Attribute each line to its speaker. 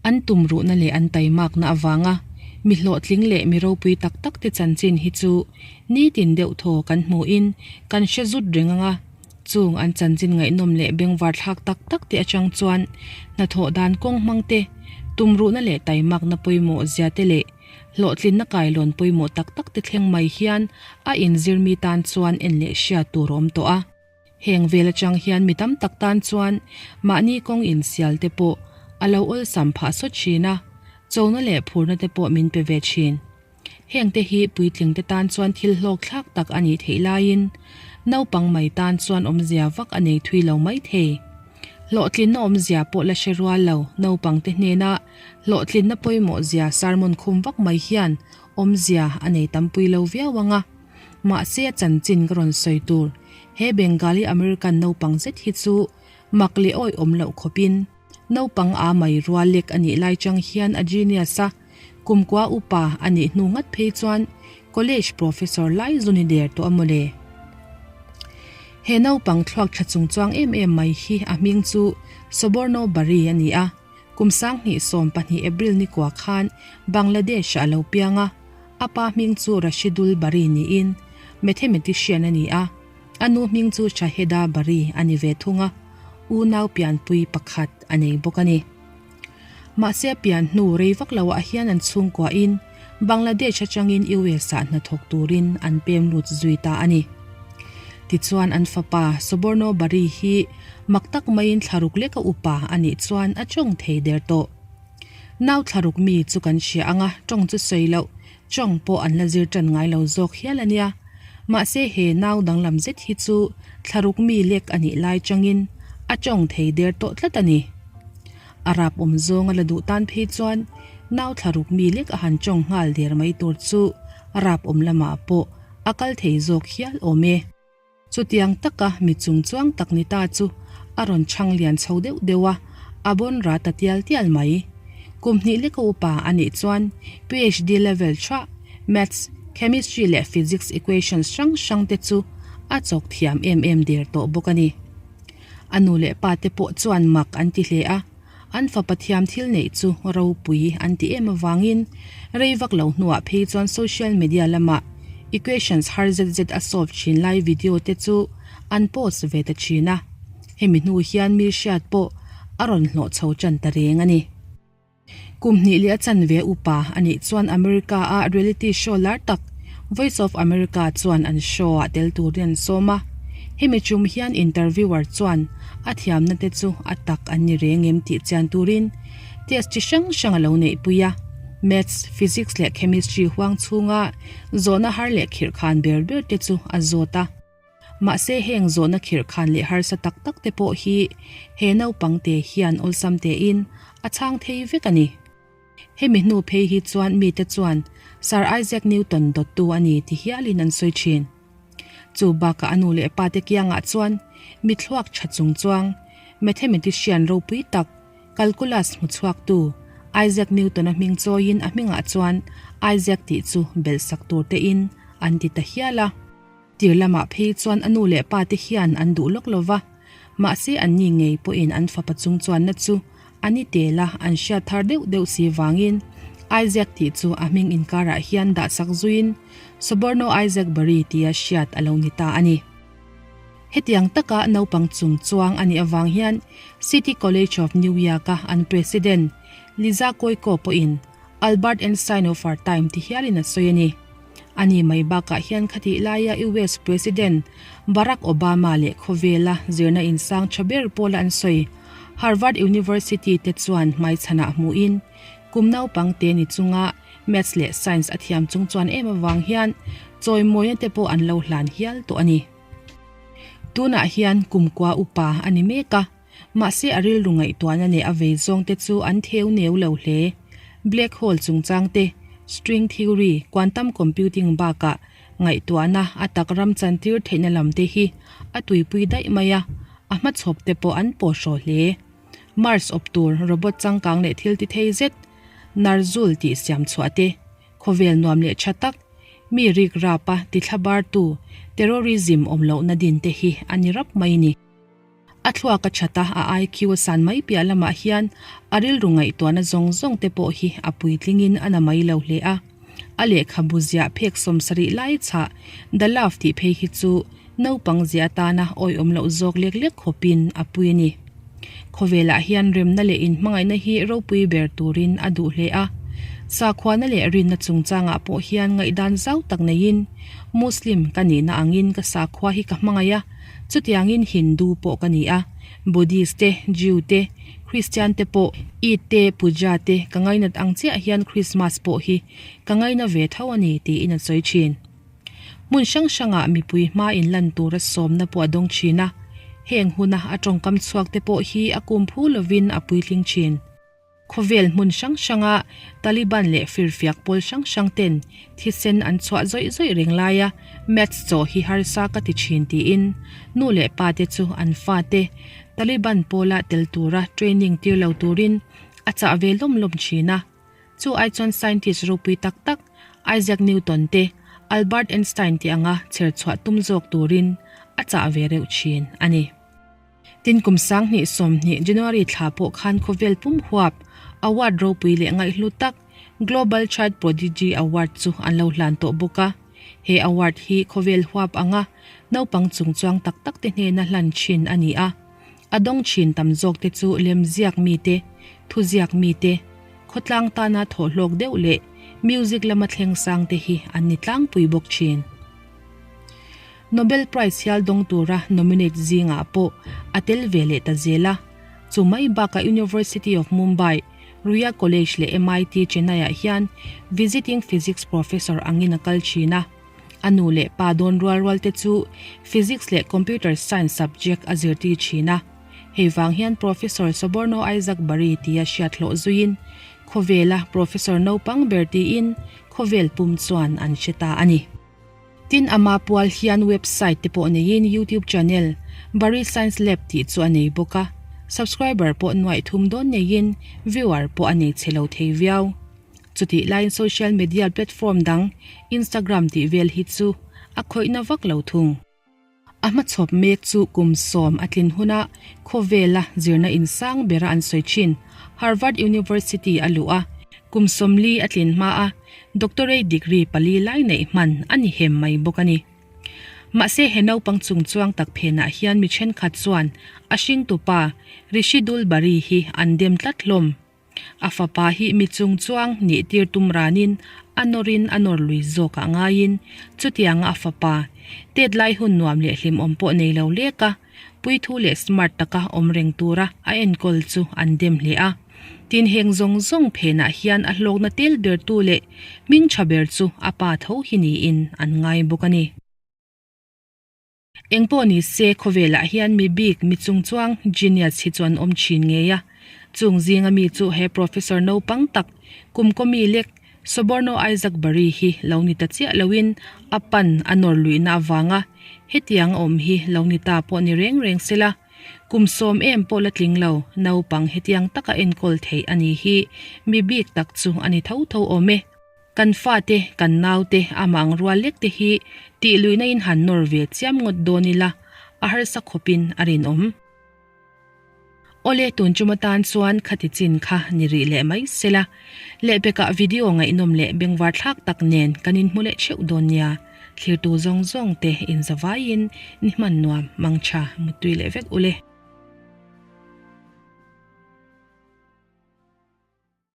Speaker 1: An tumruhna leh an taimakna avanga mi hlawhtling leh mi ropui tak tak te chanchin hi chu nitin deuh thaw kan hmuhin kan hre zut reng ang a, chung an chanchin ngaihnawm leh bengvar thlak tak tak te atang chuan hnathawh dan kawng hmang te, tumruhna leh taimakna pawimawh zia te leh hlawhtlinna kailawn pawimawh tak tak te thleng mai hian a inzir mi tan chuan en leh hriat tur a awm tawh a. Heng vel atang hian mi tam tak tan chuan mahni kawng insial te pawh a lo awlsam phah sawt thin a, chona leh phurna te pawh min pe ve thin. Heng te hi puitling te tan chuan thil hlawk thlak tak a nih theih laiin naupang mai tan chuan awmzia vak a nei thui lo mai thei. Hlawhtlinna awmzia pawh la hre rual lo naupang te hnena hlawhtlinna pawimawh zia sermon khum vak mai hian awmzia a nei tampui lo viau ang a. Mahse a chanchin ka rawn sawi tur he Bengali American naupang zet hi chu mak leh awihawm loh khawpin naupang a mai rual lek a nih lai chang hian a genius a, kumkua upa a nih hnu ngat phei chuan college professor lai zu ni der tawh a mawle. He naupang thluak tha chungchuang em em mai hi a hming chu Soborno Bari a ni a. Kum 2020 April ni kua khan Bangladesh ah a lo piang a, a pa hming chu Rashidul Bari niin mathematician a ni a, a nu hming chu Shaheda Bari a ni ve thung a, unau pianpui pakhat a nei bawk a ni. Mahse a pian hnu rei vak lo ah hian an chhungkuahin Bangladesh atangin US ah hnathawk turin an pem lut zui ta a ni. Tichuan an fapa Soborno Bari hi Mak tak maiin thlaruk leka upa a nih chuan a tawng thei der tawh. Nau thlaruk mi chu kan hria ang a, tawng chu sawi loh, tawng pawh an la zir tan ngai lo zawk hial a nia. Mahse he nau danglam zet hi chu thlaruk mi lek a nih lai changin a tawng thei der tawh tlat a ni. A rap awm zawng a la duh tan phei chuan nau thlaruk mi lek a han tawng nghal der mai tur chu rap awm lamah pawh a kal thei zawk hial awm e. Chutiang taka mi chung chuang tak ni ta chu a rawn chhang lian chho deuh deuh a, a bawn ra ta tial tial mai. Kum hnih leka upa a nih chuan PhD level tha Maths, Chemistry leh Physics equations hrang hrang te chu a chawk thiam em em der tawh bawk a ni. A nu leh pa te pawh chuan mak an ti hle a, an fapa thiam thil neih chu ropui an ti em avangin rei vak lo hnuah phei chuan social media lamah equations har zet zet a solve thin lai video te chu an post ve ta thin a, hemi hnu hian mi hriat pawh a rawn hlawh chho tan ta reng a ni. Kum hnih leh a chanve upa a nih chuan America a reality show lar tak Voice of America chuan an show ah tel turin an sawm a. Hemi chum hian interviewer chuan a thiamna te chu a tak an ni reng em tih chian turin test chi hrang hrang a lo neihpui a. Maths, Physics leh Chemistry huang chhunga zawhna har leh khirhkhan ber ber te chu a zawt a. Mahse heng zawhna khirhkhan leh harsa tak tak te pawh hi he naupang te hian awlsam tein a chhang thei vek a ni. Hemi hnu phei hi chuan mite chuan Sir Isaac Newton dawttu a ni ti hialin an sawi thin. Chu bakah a nu leh pa te kiangah chuan mi thluak tha chung chuang mathematician ropui tak calculus hmu chhuaktu Isaac Newton-a hming chawiin a hmingah chuan Isaac tih chu belh sak tur tein an ti ta hial a. Tir lamah phei chuan a nu leh pa te hian an duh lawk lo va, mahse an ni ngei pawhin an fapa chung chuanna chu a ni tel a, an hriat thar deuh deuh si vangin Isaac tih chu a hming inkarah hian dah sak zuiin Soborno Isaac Bari tia hriat a lo ni ta a ni. Hetiang taka naupang chung chuang a nih avang hian City College of New York-a an President Liza Koiko pawhin Albert Einstein of our time ti hialin a sawi a ni. Ani mai bakah hian khatih laia US President Barack Obama leh khawvela zirna insang tha ber pawla an sawi Harvard University te chuan hmaichhanah hmuhin kum naupang te ni chunga Maths leh Science a thiam chung chuan em avang hian chawimawina te pawh an lo hlan hial tawh a ni. Tunah hian kumkua upa a ni mek a. Mahse a rilru ngaihtuahna leh a vei zawng te chu an theu neu lo hle. Black hole chungchang te, string theory, quantum computing bakah ngaihtuahna a tak ram chantir theihna lam te hi a tuipui daih mai a, a hmachhawp te pawh an pawh hraw hle. Mars awp tur robot changkang leh thil ti thei zet Narzul tih siam chhuah te, khawvel nuam leh tha tak, mi rik rapa ti thlabartu terrorism awm lohna din te hi a ni rap mai ni. A thluak a that a, a IQ a san mai piah lamah hian a rilru ngaihtuahna zawng zawng te pawh hi a puitlingin a na mai lo hle a. A lehkhabu ziah phek 70 lai chhah The Love tih phei hi chu naupang ziah atana awihawm loh zawk lek lek khawpin a pui a ni. Khawvelah hian remna leh inhmangaihna hi ropui ber turin a duh hle a. Sakhuana leh rinna chungchangah pawh hian ngaihdan zau tak neiin Muslim ka nihna angin ka sakhua hi ka hmangaih a, Chutiangin Hindu pawh ka ni a, Buddhist te, Jew te, Christian te pawh, Eid te, Puja te ka ngainat ang chiah hian Christmas pawh hi ka ngaina ve tho a ni tiin a sawi thin. Hmun hrang hrangah mipui hma inlan tura sawmna pawh a dawng thin a, heng huna a tawngkam chhuak te pawh hi a kum phu lovin a puitling thin. Khawvel hmun hrang hranga Taliban leh firfiak pawl hrang hrang ten thisen an chhuah zawih zawih reng laia Maths chaw hi harsa ka ti thin tiin nu leh pa te chu an fate Taliban pawla tel tura training tir lo turin a chah ve lawm lawm thin a. Chu ai chuan scientist ropui tak tak Isaac Newton te Albert Einstein te anga chher chhuah tum zawk turin a chah ve reuh thin a ni. Tin, kum 2020 January thla pawh khan khawvel pum huap award ropui leh ngaihlu tak Global Child Prodigy Award chu an lo hlan tawh bawk a. He award hi khawvel huap anga naupang chungchuang tak tak te hnena hlan thin a ni a. A dawng thin tam zawk te chu lemziak mite, thuziak mite, khawtlang tana thawhhlawk deuh leh music lama thleng sang te hi an ni tlangpui bawk thin. Nobel Prize hial dawng tura nominate zingah pawh a tel ve leh ta zel a. Chu mai bakah University of Mumbai, Ruia College leh MIT Chennai-ah hian Visiting Physics Professor angin a kal thin a. A nu leh pa dawn rual rual te chu Physics leh Computer Science subject a zirtir thin a. Hei vang hian Professor Soborno Isaac Bari tia hriat hlawh zuiin khawvela Professor naupang ber tiin khawvel pum chuan an hre ta a ni. Tin, ama pual hian website te pawh neiin YouTube channel Bari Science Lab tih chu a nei bawk a, subscriber pawh nuaih thum dawn neiin viewer pawh a nei chhe lo thei viau. Chutih laiin social media platform dang Instagram tih vel hi chu a khawihna vak lo thung. A hmachhawp mek chu kum sawm a tlin huna khawvela zirna insang bera an sawi thin Harvard University a luh a, kum 40 a tlin hma a doctorate degree pali lai neih hman a ni hem mai bawk a ni. Mahse he naupang chungchuang tak phenah hian mi thenkhat chuan a hringtupa Rishi Dulbari hi an dem tlat hlawm. A fapa hi mi chungchuang nih tir tum ranin a nawrin a nawr lui zawkah ngaiin chutianga a fapa tet lai hun nuam leh hlimawm pawh nei lo lek a, puithu leh smart taka awm reng tura a enkawl chu an dem hle a. Tin heng zawng zawng phenah hian a hlawkna tel bertu leh hming tha ber chu a pa tho hi niin an ngai bawk a ni. Eng pawh ni se, khawvelah hian mi bik, mi chungchuang, genius hi chu an awm thin ngei a. Chung zinga mi chu he professor naupang tak, kum kawmi lek, Soborno Isaac Bari hi lo ni ta chiah loin a pan a nawr luihna avanga hetiang a awm hi lo ni ta pawh ni reng reng sela, kum sawm em pawh la tling lo, naupang hetiang taka enkawl theih a ni hi mi bik tak chu a ni tho tho awm e. Kan fate, kan naute, amah ang rual lek te hi tih luihna in han nawr ve chiam ngawt dawn ila, a harsa khawpin a rinawm. Awle, tun chum atan chuan khati chin kha ni rih leh mai sela, lehpekah video ngaihnawm leh bengvar thlak tak nen kan inhmu leh theuh dawn nia, thlirtu zawng zawng te inzavaiin ni hman nuam, mangtha, muttui leh vek ule.